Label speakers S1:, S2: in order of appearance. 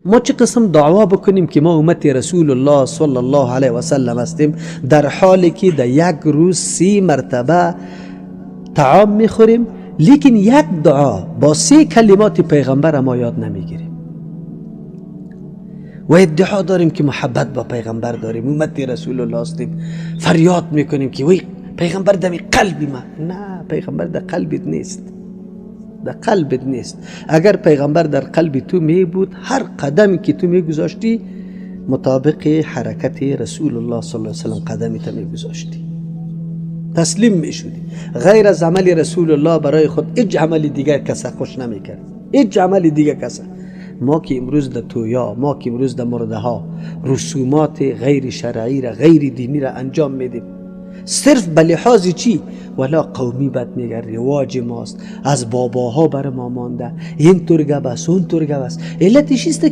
S1: ما چه قسم دعوا بکنیم که ما امت رسول الله صلی الله علیه و سلم هستیم، در حالی که در یک روز 30 مرتبه طعام میخوریم، لیکن یک دعا با 3 کلمات پیغمبر ما یاد نمیگیریم و ادعا داریم که محبت با پیغمبر داریم، امت رسول الله هستیم، فریاد میکنیم که وی پیغمبر دمی قلبی ما. نه، پیغمبر در قلبت نیست، در قلبت نیست. اگر پیغمبر در قلب تو می بود، هر قدمی که تو می گذاشتی مطابق حرکت رسول الله صلی الله علیه وسلم قدمی تو می گذاشتی، تسلیم می شدی. غیر از عمل رسول الله برای خود هیچ عمل دیگر کس خوش نمی کرد، هیچ عمل دیگر کس. ما که امروز در تویا، ما که امروز در مرده ها رسومات غیر شرعی را، غیر دینی را انجام میدیم، صرف به لحاظ چی؟ ولا قومی بد میگه، رواج ماست، از باباها بر ما مانده، این طور گپ است، اون طور گپ است. علتش است.